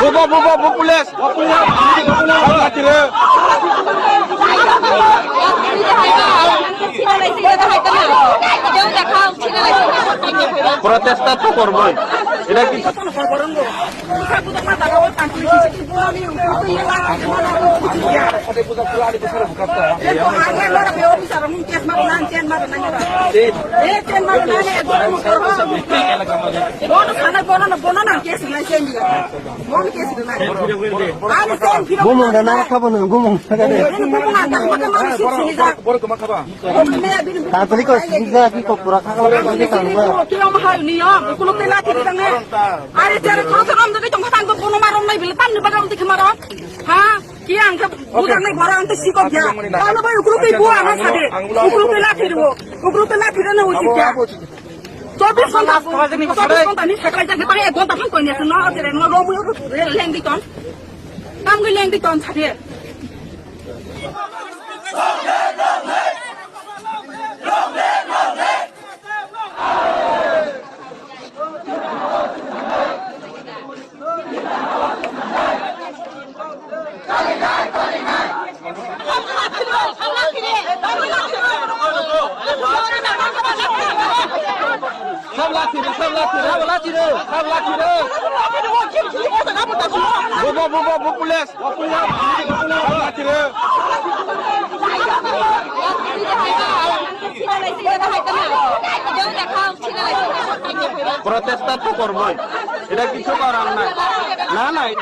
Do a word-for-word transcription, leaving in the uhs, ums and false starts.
Bubo, bubo, bu police. Bubo, police. Protesta to korboi. Eda ki Bono sana, bono na, bono na case nai sen dia. Bono case nai. Ani sen kilo. Gumung da na kabo na gumung. Ini gumung na, maka maka sini ja. Tantri ko sini ja ki ko pura kha kala ni tang ba. Kilo ma hai ni ya, kulo te la ti tang ne. Are tere ko to ram de tong tang ko bono marom nai bil tan ni bagam ti khamaro. Ha? Ki ang ke bujang nai bora ang te sikok ya. Ano bai ukulu ke bu ang sade. Ukulu ke la ti ro. Ukulu ke la ti ro na uchi ya. Chobis ghonta, chobis ghonta ni saklai jak, tang ek ghonta phan koini aswk no, tere no, romwi leng di ton. Tam gwi leng di ton, sade. Sab lathi, sab lathi, sab lathi, sab lathi. Bubo, bubo, bu police. Sab lathi. Protesta to korboi. Eda kichu korar nai. Na, nai.